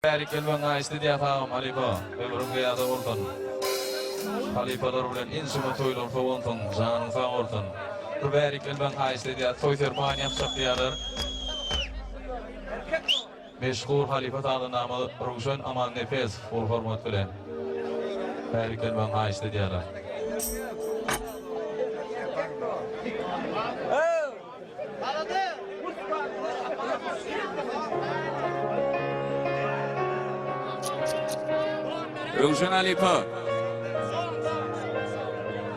Bärik gelmegiň haýyşt edýäs agam halypa ömrüň zyýada bolsun halypalar bilen ençeme toýlar sowansyň janyň sag bolsun bir bärik gelmegiň haýyşt edýäs toý serpaýyny ýapjak diýýäler meşhur halypa sazandamyz Röwşen Amannepesow uly hormat bilen bärik gelmegiň haýyşt edýäler. Röwşen halypa.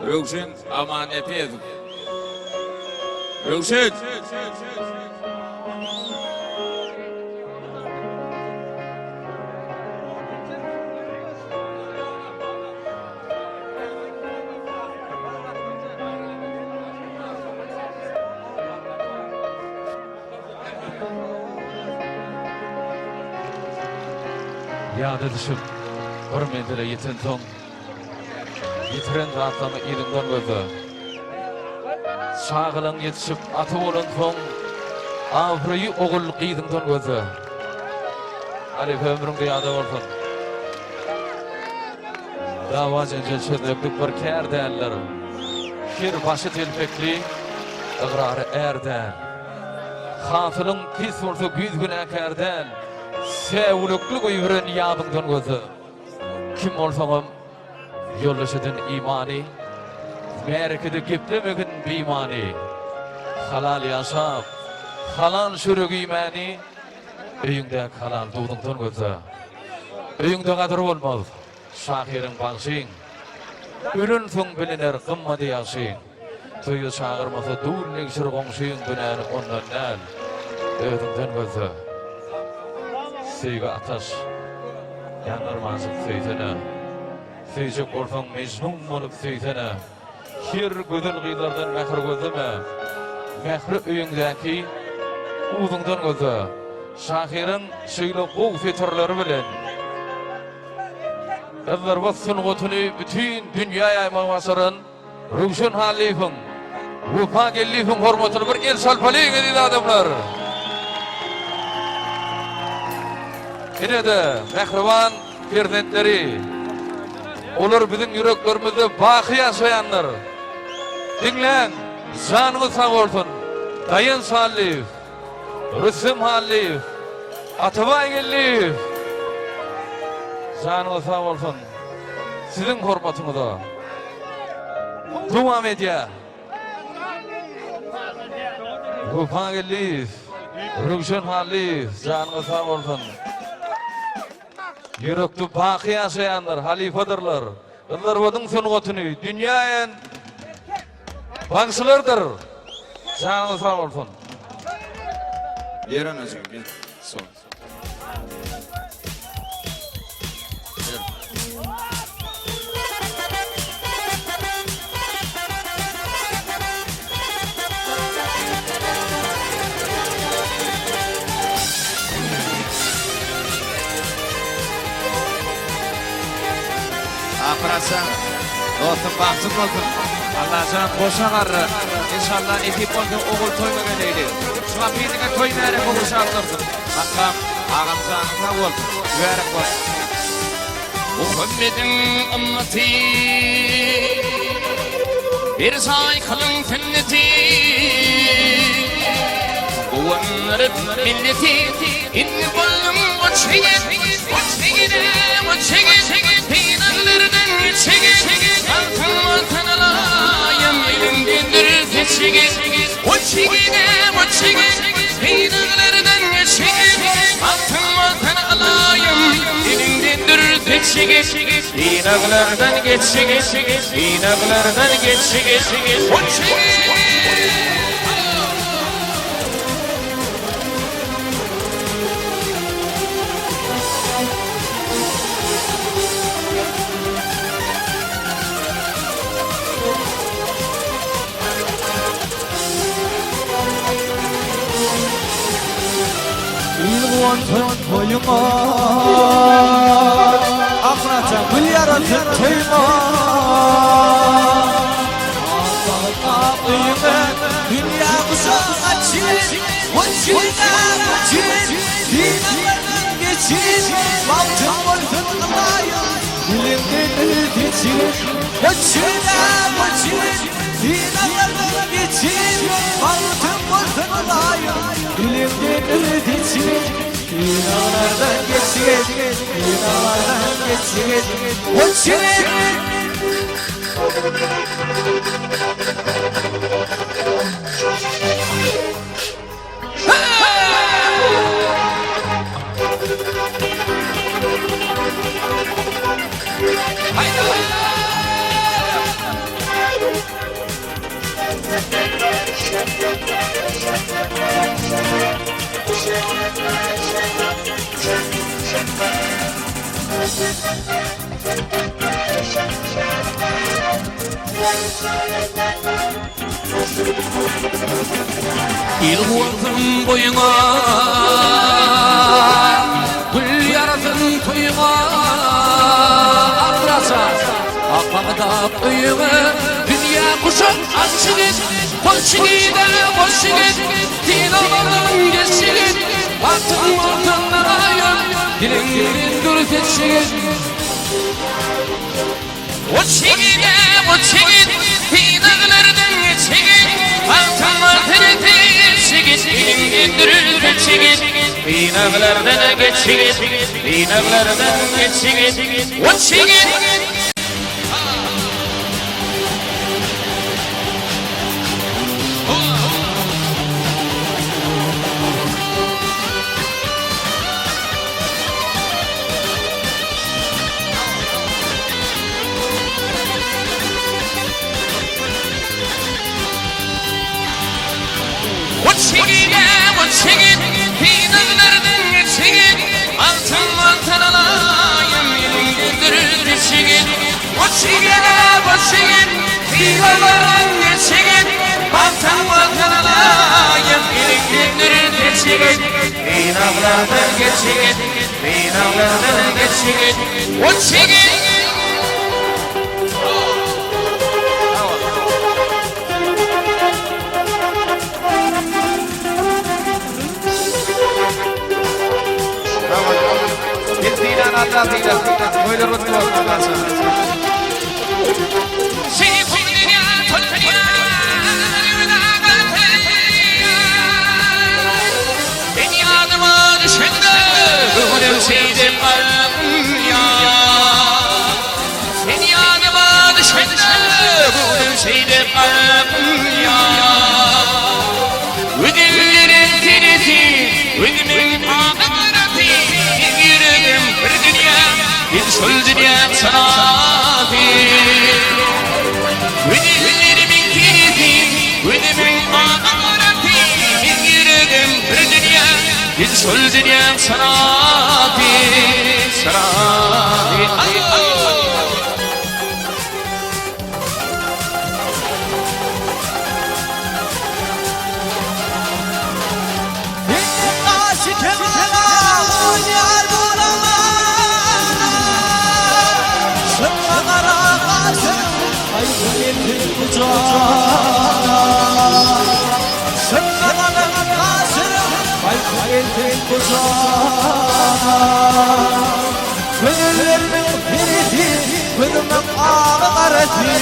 Röwşen Amannepesow. Röwşen! Ýada düşüp, bir menzile ýetensoň, ýitiren zatlaryňy yzyňdan gözle. Çagalaň ýetişip, ata bolansoň, abraýy ogul gyzyňdan gözle. Halypa ömrüň zyýada bolsun. Dawa-jenjel çözmeklik bir kär däldir. Her başy telpekli ygrary är däl. Hasylyň pes bolsa güýz günäkär däl. Säwlikli goýberen ýabyňdan gözle. Kim bolsaňam ýoldaş edin imany, Märekede geplemegin bimany. Halal ýaşap, halal çörek iýmäni Öýüňdäki halal duzuňdan gözle. Öýüňde gadyr bolmaz şahyryň bagşyň. Ölensoň biliner gymmady ýagşyň. Toýa çagyrmasa dul degşir goňşyň günäni ondan däl, özüňden gözle. Söýgi ataş, ýandyrmanjyk söýsene. Söýjek bolsaň Mejnun bolup söýsene. Her gözel gyzlardan mähir gözleme, Mähri öýüňdäki uzuňdan gözle. Şahyryň şeýle gowy setirleri bilen gyzlarbat sungatyny bütin dünýä ýaýmagy başaran Röwşen Hallyýewiň, Wepa Geldiýewiň hormatyna bir el çalpalyň eziz adamlar! Ine-de mähriban perzentleri. Olar biziň ýüreklerimizde baky ýaşaýandyr. Diňläň, janyňyz sag bolsun! Daýanç Hallyýew, Rüstem Hallyýew, Atabaý Geldiýew! Janyňyz sag bolsun! Siziň hormatyňyza dowam edýär. Wepa Geldiýew, Röwşen Hallyýew, janyňyz sag bolsun! Ýürekde baky ýaşaýanlar, halypadyrlar. Gyzlarbadyň sungatyny dünýä ýaýan bagşylardyr. Janyňyz sag bolsun. Ber anajygym gel. Sol. Ber. Apyraçjan dostum bagtyň bolsun. Allajan goşa garry. Inşallah nesip bolsa ogul toýuna geleýli. Şu gapynyňa toý märeke gurşap dursun. Kakam agam janyň sag bolsun. Mübärek bolsun. Muhammediň ymmaty Berjaý kylyň sünneti Guwandyryp milleti Indi bolduň goç ýigit Goç ýigit, goç ýigit Synaglardan geçigit Bagtyň bolsun alaýym Eliňdendir seçigit Goç ýigit, goç ýigit Synaglardan geçigit Bagtyň bolsun alaýym Eliňdendir seçigit Synaglardan geçigit Synaglardan geçigit Goç ýigit. Il guwansyn toýuňa Ahyraça gül ýarasyn toýuňa Öýüňe dünýä guşak açyn Goçyn, goçyn, synaglardan geçin. seçil Goç ýigit, goç ýigit, Synaglardan geçil Bagtyň bolsun ylaýym, Diliňden dür seçil Synaglardan geçil, Synaglardan geçil Goç ýigit! Il guwansyn boýuňa, Gül ýarasyn toýuňa, Akraça, akagdap öýüňe, Dünýä guşak aç ýigit, Goç ýigide, goç ýigit, Synaglardan geç ýigit, Bagtyň bolsun nalaýyk, Diliňden dürset ýigit. Goç ýigide, goç ýigit, Synaglardan geç ýigit, Bagtyň bolsun seç ýigit, Diliňden dürset ýigit. Synaglardan geç ýigit, Synaglardan geç ýigit, Goç ýigit. Goç ýigide, goç ýigit, Synaglardan geç ýigit, Altyn altyn alaýyn, Eliňde dürüst ýigit. Goç ýigide, goç ýigit, Synaglardan geç ýigit, Altyn altyn alaýyn, Eliňde dürüst ýigit. Synaglardan geç ýigit, Synaglardan geç ýigit, Goç ýigit. Il sylan Allah sylasyn. Toýlar gutly bolsun Allajan. Sen ýadyma düşende göwnem şeýdip galýar. Sen ýadyma düşende göwnüm şeýdip galýar. Gözelleriň seresi, gözümiň agy-garasy, Meň ýüregim bir dünýä, sen şol dünýäň şasy. Gözellerimiň seresi, gözümiň agy-garasy, Meň ýüregim bir dünýä, sen şol dünýäň şasy, şasy. Senden aşy kemala oýnar bolaman Şyňa gara gaşyň gaýgy gelsin gujagyna Şyňa gara gaşyň gaýgy gelsin gujagyna Köňüllerimiň perisi, gözümiň agy-garasy,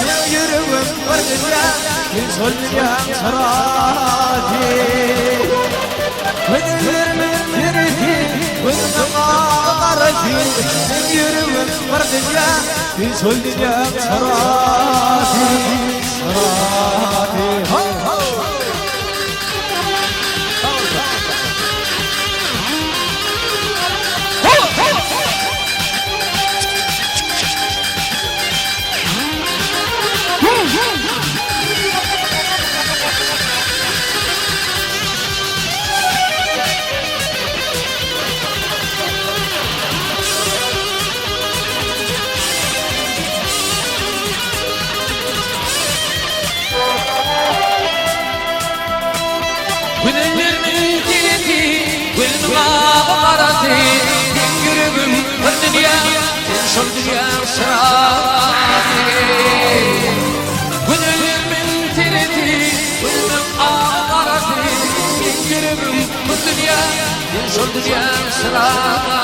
Meň ýüregim bir dünýä, sen şol dünýäň çyrasy. Köňüllerimiň perisi, gözümiň agy-garasy, Meň ýüregim bir dünýä, sen şol dünýäň çyrasy, çyrasy. Ho-ho! Günlerimiň seresi, gözümiň agy garasy, Meň ýüregim bir dünýä, sen şol dünýäň şirasy. Günlerimiň seresi, gözümiň agy garasy, Meň ýüregim bir dünýä, sen şol dünýäň şirasy.